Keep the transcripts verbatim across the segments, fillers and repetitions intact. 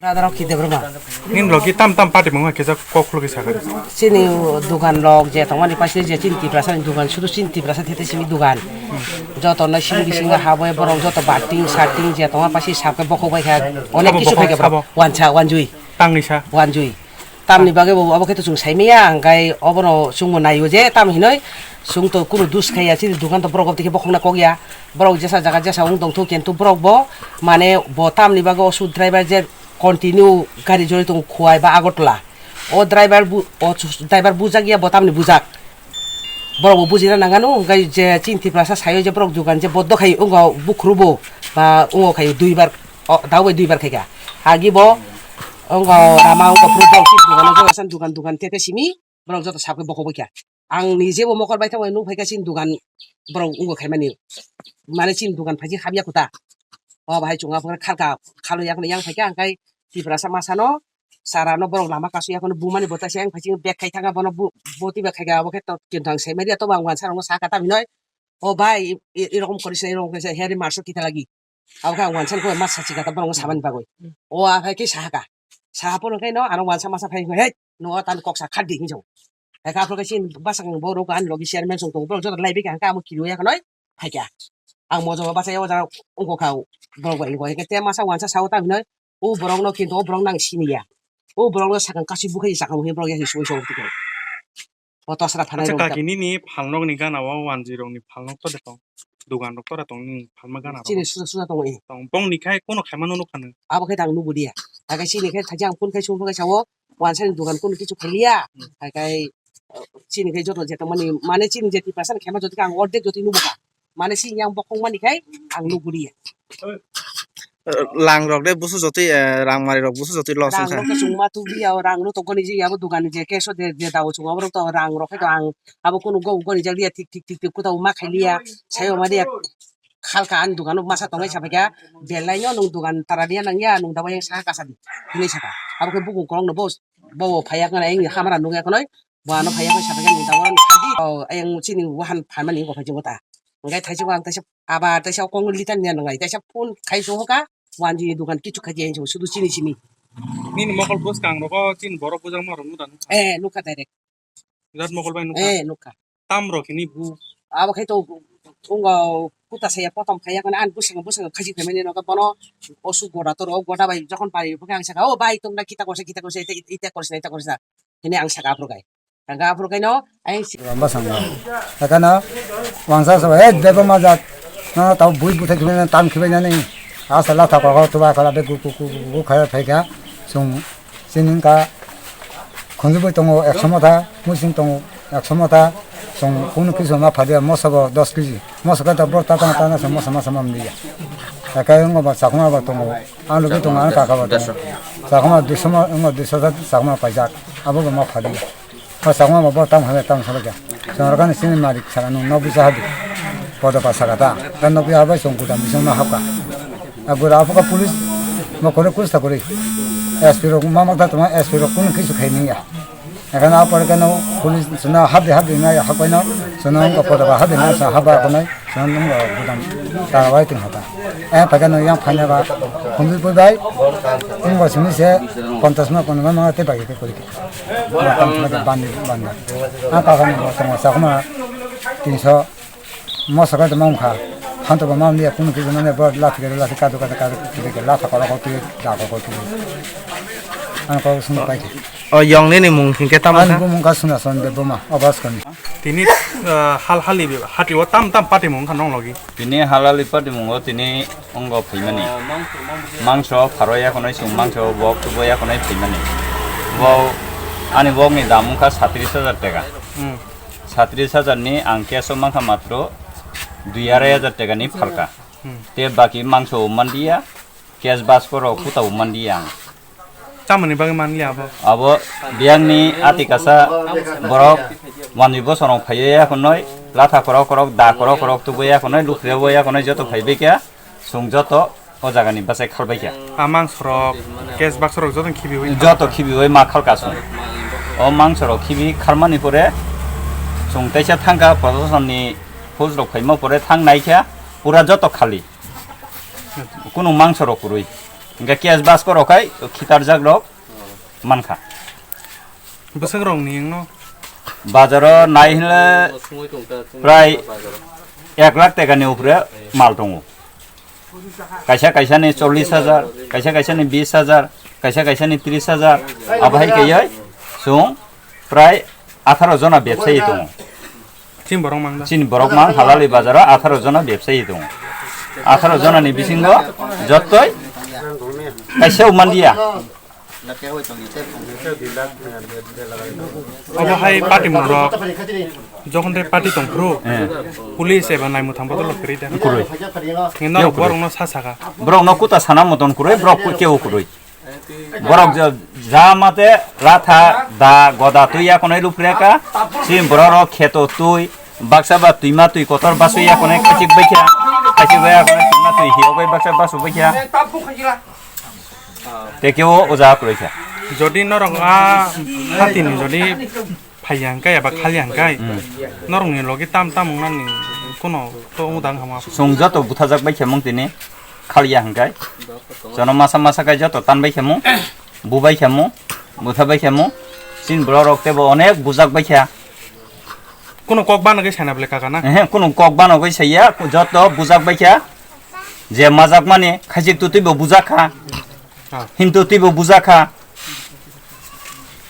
Sadarok ki Debbarma. Nini logi tam tam party mungha kisa kok khuluk kisa kari. Chini dugan rok je tongmani paise je chini Tiprasa ni dugan, sudu chini Tiprasa thete simi dugan. Joto no simi bisingo haboi borok joto bating sating je tongma paise sabke bokok bai kha. Onek kisu khai kha borok. Wansa, wanjui. Tangni sa. Wanjui. Tamni bagwi bo abo khe to chwng saimaya, hwnkhe obono chwngbo naio je tam hinoi chwng to kunu dus khaiya, chini dukan to borok oboni khe bokhokna kok ya. Borok jesa jaga jesa wng tongthu, kintu borok bo mane bo tamni bagwi o su driver je continue gari chori tongo Khowai ba Agartala. O driver bu-, o driver bujak ya bo tamni bujak. Borok bo bujina nangano, hwnkhe je chini Tiprasa sayo je borok dugan je boddo khai wngkha bukhuru bo ba wngkha khai duibar, o, dao bai duibar khaikha. Agi bo wngkha rama wngkha phuru borok chini dugano joto san dugan dugan tete simi borok joto sabke bokok baikha. Ang nije bo mokol bai tamo nung phaikha chini dugan borok wngkha khaimani. Mane chini dugan phaji habya kota. O bahai chunga phone khalka khalo yakno yang phaikha hwnkhe Tiprasa masano Sara no borok lama kasu ya kono bumani bota se ang phaiching bag khai thanga bono bu-, boti bag khai ga abo khe to kintu ang sai media to bang wansa rong saka ta binoi. O bai, i-, i rokom kori se, i rokom kori se, heri marso kita lagi. Abo khe ang wansa ko mas sachi kata borok samani bagoi. O a khai ke sahaka. Saha pono kai no ano wansa masa phai he no tan kok sa khadi hinjo. Hai ka phro kai sin basang borok an logi chairman song to borok joto lai bi ka amo kiri ya kanoi. Phaikha. Ang mojo ba bachai o jaga wngkha borok bai wngkha. Hwnkhe te masa wansa sao ta hinoi, o borokno kintu o borok nang siniya. O borokno sakang kasi bukhai sakang bukhai borok ya sui sui tongkha. O tosra phanai. Acha rok kaki nini phalnok ni gana o wanjwi rok ni phalnok to de tong. Dugan rok to de tong nini phalma gana rok. Chini susa susa tongo e. Tong bong ni khai kono khaima no nukha nang. Abo khe tang nubudiya. Hake chini khe thaji ang phone khai sung khai sao. Wansa ni dugan kunu kichu khailia. Hmm. Hai kai, uh, chini kai joto jeta mani, mane chini jeti pasan khema joti kang ordek joti nubuka. Mane chini yang bokong mani kai ang nuguria. Lang rok de busu joti, eh, rang mari rok busu joti los wngkha. Rang rok to chungma tubuya, rang rok to goni je yabo dugan je keso de, de dao chunga borok to rang rok to ang abo kunu go goni jagria tik tik tik tik kuta ma khailia. Sayo ma dia khalka ani dugan o masa tongnai sabaikha, belai no nwng dugan tara dia nangya, nwng dabo yang saha kasa di hinui saka. Abo khe bukung kolok no bo, bo phaiya khna yang hamara nukya khna, bo ano phaiya khna sabaikha nwng dabo ano khadi. O yang chini wahan phalmani wngkha phai jingota. Hwnkhe thaisok ang taisa aba taisa kong litan ya nwngnai, taisa phone khai sohoka, wanjwi dugan kichu khai yang sudu chini simi. Nini mokol bwskang rogo chini borok bujak ma rok nukha. Eh, nukha direct. Birat mokol bai nukha. Eh, nukha. Tam rok hini bu. Abo khai to wngkha kuta saya potom khaya kana an busang busang khaji khamani no bono osu goda to ro goda bai jokhon pai bukhang saka o bai tongna kita korsa kita korsa ita korsa ita korsa hini ang saka aphuru kai. Ang aphuru kai no ang si- Ramba sangma. Ekana wangsa sa eh debo majak. Na tau bui buthai khibana tam khibai nani. Asa latha koko tuba kala be gu gu gu gu khaya phaikha. Sung Chini wngkha khunjubui tongo ekso motha, muising tongo ekso motha, chwng kunu kisu ma phadiya, moso bo dos kg. Moso khe tabuk ta tang tang se moso masa ma mliya. Ekai wngbo chakma bo tongo, ang lugui tongo, ang kaka bo tongo. Chakma duiso ma wngbo duiso ta chakma paijak, abo bo ma phadiya. O chakma bo bo tamo hamya tamo salakya. Chwng rokani chini malik saka nwng nokbi cha hadi. Podo pa saka ta. Ta nokbi habai chwng gudam bising ma hapka. A gura aphaka police ma kore kusta kore. S P rok ma makta tuma S P rok kunu kisu khai niya. Ekhana apor keno police suna hadi hadi na ya hapai no suna ko podo ba hadi na sa haba ko nai suna nung ko budam ta wai ting hata. Eh, pagano yang phanya ba khumbi pui bai. Ung ko simi se pontas ma kono ma te bai te kori. Ma tam ma bandi banda. A ka kan ko sama sa kuma tinso. Moso khe tongma wngkha. Phantok bo ma wngya, kunu kisa mane bo lathi khe lathi kadu kadu kadu kisa khe latha koro kho twi da kho kho twi. Ang kok sung pai khe. O yong nini mung hingke tamo Ani kha? Bumung kha Sunason Debbarma, Obaskani. Tini, ah, hal hali be, hati o tam tam pati mung kha nong logi. Tini hal hali pati mungo tini ongo phaimani. Mangso pharo ya khonai sung mangso wok tubo ya khonai phaimani. Bo ani wok ni dam wngkha satris hajar taka. Hmm. Satris hajar ni ang cash o mankha matro dui arai hajar taka ni phalka. Hmm. Te baki mangso mandiya, cash basko rok kutao mandiya ang. Chamani bagwi manliya abo. Abo biyang ni ati kasa borok wanjwi bosong rok phaiya ya khonoi, latha korok korok, da korok korok tubuya khonoi, lukhriya ya khonoi, joto phaibai kha. Chwng joto o jaga ni bachai khalbai kha. A mangso rok, cash box rok joto khibiwi. Joto khibiwi ma khalka chwng. O mangso rok khibi kharmani pore chwng teisa thangkha, proshashan ni force rok phaima pore thang naikha, pura joto khali. Kunu mangso rok kwrwi. Hingke cash basko rok hai khitarjak rok mankha. Bwswk rok ni wngno? Bazaro nai hwnle prai ek lakh taka ni upre mal tongo. Kaisa kaisa ni chollish hajar, kaisa kaisa ni bish hajar, kaisa kaisa ni trish hajar. Abo hai kaiye chwng prai atharo jona bebsayi tongo. Chini borok mang da? Chini borok mang Halali bazaro atharo jona bebsayi tongo. Atharo jona ni bisingo jottoi kaisa manliya. Obo hai party mung rok, jokhon tei party tong phuru, eh, police eba naimwthang bodol kwrwi da. Kwrwi. Nge norok borok no sa saka. Borok no kuta sana moton kwrwi, borok kebo kwrwi. Borok ja, ja mate ratha da goda twi ya konai lupreka, sim borok rok kheto twi, baksa ba twima twi kotor baswi ya konai khachik baikha, khachik bai ya konai twima twi hiyo bai baksa basu baikha. Tei kebo o jaga kwrwi kha. Jodi norok a hatini jodi phaiya hwnkhe eba khaliya hwnkhe, hmm, norokni logi tam tam wngnani kuno to wngdang hama. Chwng joto buthajak bai khe mung tini khaliya hwnkhe. Jono masa masa khe joto tan bai khe mung, bu bai khe mung, butha bai khe mung. Chini borok rok teibo onek bujak bai khe. Kuno kok banogwi sana bele kaka na? Ehe, kuno kok banogwi saiya, joto bujak bai kha. Je majak mani khaisik tutui bo bujak kha. Ah. Hintu twi bo bujak kha.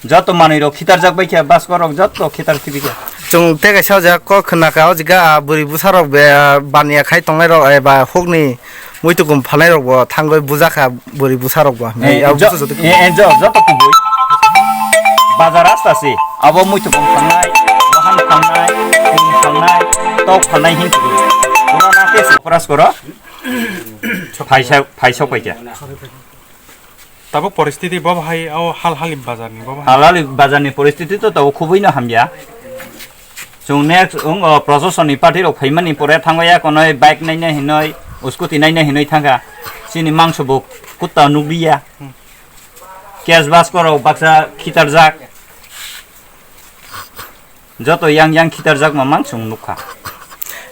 Joto manwi rok khitarjak bai kha, basko rok joto khitar khibi kha. Chwng tei kaisa o jaga kok khna kha, o jaga, ah, bwrwi bwsa rok be, ah, baniya khai tongnai rok, eh, ba hukni muitu kum phalnai rok bo thangwi bujak kha. Bwrwi bwsa rok ba. Eh, abo jo-, bwsa joto eh, eh, jo-, joto kubui. Bazar rasta se. Abo muitu kum phalnai, wahan phalnai, kum phalnai, tok phalnai hin kubui. Pura na ke se pura skoro. Phaisa, phaisa paikha. Tabuk poristiti bo hai o hal hali bazar ni bo hai. Hal hali bazar ni poristiti to tabuk khubui no hamya. Chwng next wng o procession ni party rok phaimani pore thangwi ya konoi bike naina hinoi, scooty naina hinoi thangkha. Chini mangso bo kutta nukliya. Hmm. Cash basko rok baksa khitarjak. Joto yang yang khitarjak mamang chwng nukha.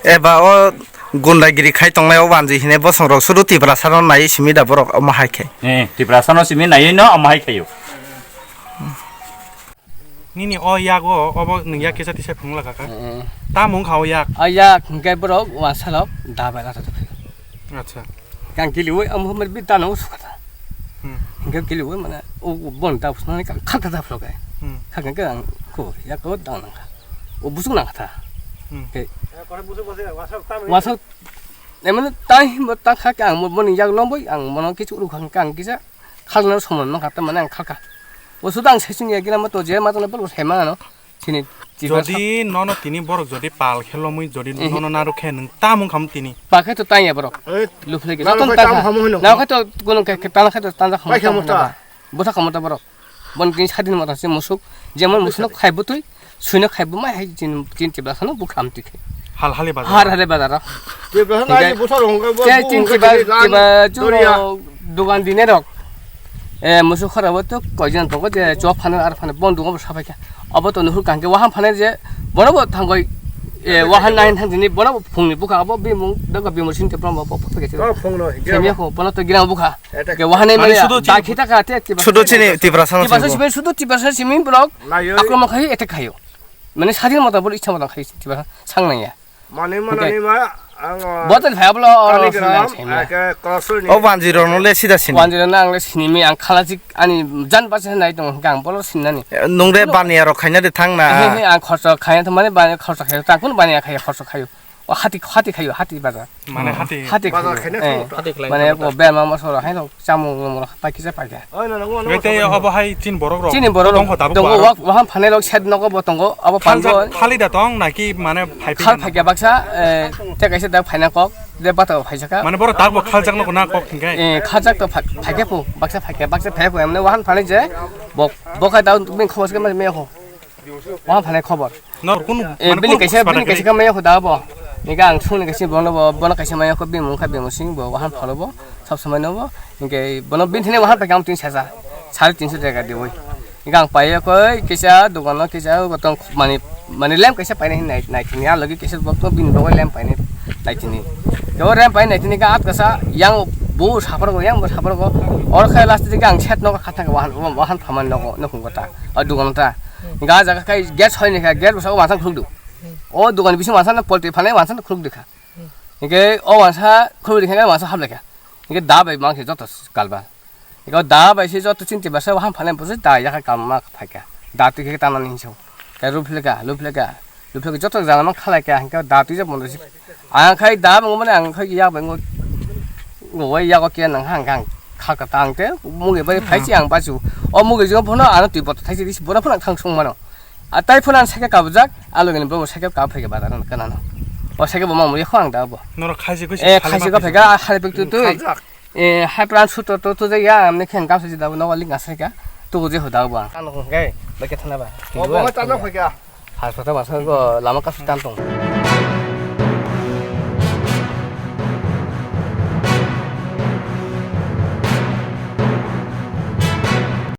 Eba o gundagiri khai tongnai o wanjwi hinwi bosong rok sudu Tiprasa no nai simi da borok omo hai khe. Eh, Tiprasa no simi naiwi no omo hai khaio. Nini o yak o, obo nwng yak kisa tisa phunglaka kha. Mm. Tamo wngkha o yak? O yak hwnkhe borok wansa rok da bai lasa tongphio. Acha. Kang kiliwi amo mer bi dano sukata. Hmm. Hwnkhe kiliwi mane o bon da usnani kang khata da phlokai. Hmm. Khakhe ang ko yak o dang nangkha. O busuk nangkha ta. Hmm. Ke. Wasok emani tai bo ta kha ke ang boni yak lomboi ang mono kichu uru kha kang kisa. Khalna somon mankha tamani ang khalkha. O suda ang sesung ya gina mato je mato na bolo sema ano. Chini Tiprasa. Jodi nono tini borok jodi pal khe lomwi jodi, ehe, nono narwk khe nwng tamo wngkha tini. Pal khe to tanya borok. Eh, luphle khe. Narwk khe tamo khamu hino. Narwk khe to gunung khe, khe tala khe to tanja khamu. Pai khamu ta. Bwsa khamu ta borok. Bon tini sadin mata se musuk. Jemon musuk khai butui. Suino khai bumai hai chin, chin Tiprasa no bu kham tikhe. Hal hali bazar. Har hali bazar. Tiprasa nai butha rong ke bo. Chin Tiprasa, Tiprasa churo dogan dine rok. Eh, musu khara bo to koijan tongo je chop phano ar phano bon dungo bo sapai kha. Abo to nuhur kangke wahan phano je bono bo thangoi, eh, wahan nai thang dini bono bo phungni bukha abo bimung daga bimur sin te prom bo pho pho ke. Ko phungno. Semia ko bono to gira bukha. Ke wahan nai mane sudu da khita ka te Tiprasa. Sudu chini Tiprasa no. Tiprasa simi sudu Tiprasa simi borok. Naiyo. Akloma khai ete khayo. Mane sadin mata bol ichha mata khai Tiprasa sangnaya. Mane manani ma ang. Botel phai ablo oro Kaligram, sini. Ake Kosul ni. O banjirok no le sida sini. Banjirok no ang le sini mi ang khalajik ani jan basa nai tong hwnkhe ang bolo sinani. Nung de baniya rok khaina de thang na. He, he, ang khorso khaina to mane baniya khorso khayo ta kun baniya khayo khorso khayo. O hati, hati khayo hati bazar. Mane hati. Hati bazar khayo. Khaina eh, to. Hati khaina mane to. O bema mosoro haino. Chamung nwng rok pai kisa pai kha. Oi, no, no, no, no, no. Tei obo hai chini borok rok. Chini borok rok tongo, tabuk tongo, borok. Wak, wahan phanai rok side nogo bo tongo, abo pango. Khaljak, khali da tong, naki mane phai phai khal na? Phai kha baksa, eh, tei kaisa da phaina kok, de bata phai saka. Mane borok tabuk khaljak nogo na kok hingkai? Eh, khaljak to phai, phai kha phu, baksa phai kha, baksa phai kha, mane wahan phanai je, bok, bokai da bini khobor se mane me ho. Wahan phanai khobor. No, kunu, eh, mane bini kunu kaisa, bini kaisa kama yako da bo. Ni ga ang sung ni kaisa bono bo, bono kaisa maya ko bini mung kha bini sing bo, wahan phalo bo, sab samai no bo. Ni ke bono bini thani wahan pa kam tin sasa, sare tinso taka de woi. Ni ga ang pa yako kaisa dogan no kaisa gotong mani, mani lem kaisa paina hin nai, nai tini, a logi kaisa gotong bini bo lem paina nai tini. Ke o lem paina nai tini ga at kasa yang Bo sapar go, yang bo sapar go. Or khai last dik ang set no kha thang wahan, wahan phaman no, no khung kota. O dugan ta. Ga jaga khai gate soi ni kha, gate bo sa wahan khuluk du. O dugan bisi wahan na polti phanai wahan khuluk dikha. Hingke o wahan khuluk dikha wahan hap lekha. Hingke da bai mang se joto kalba. Iko da bai se joto chinti basa ham phane busi da ya kam ma phaika. Da twi ke tanani hinso. Ke rup leka, lup leka, lup leka joto jana ma khalai ka hingke da twi jabo si. Ang khai da mo mane ang khai ya bai ngo. Ngo wai ya ko ke nang hang hang kha ka tang te mugi bai phai si ang basu. O mugi jo bono ano twi bot thai si bono phana thang sung mano. A tai phana sake kabjak alo gani bo sake ka phaika ba da kana no. O sake bo ma mo ya khang da bo. Norok khaisi ko si E khalai khaisi ma ka phaisa. Phaika hari pek tu tu. Khabjak. E, hai pran su to, to, to, ya, amne khen kam sa ji da, no, ling asai ka, to, je ho da, ba. Ano, gai, ba, ke thana ba. O, bo, ta, na, phai ka. Hai, kota ba, sa, go, lama ka su tan tong.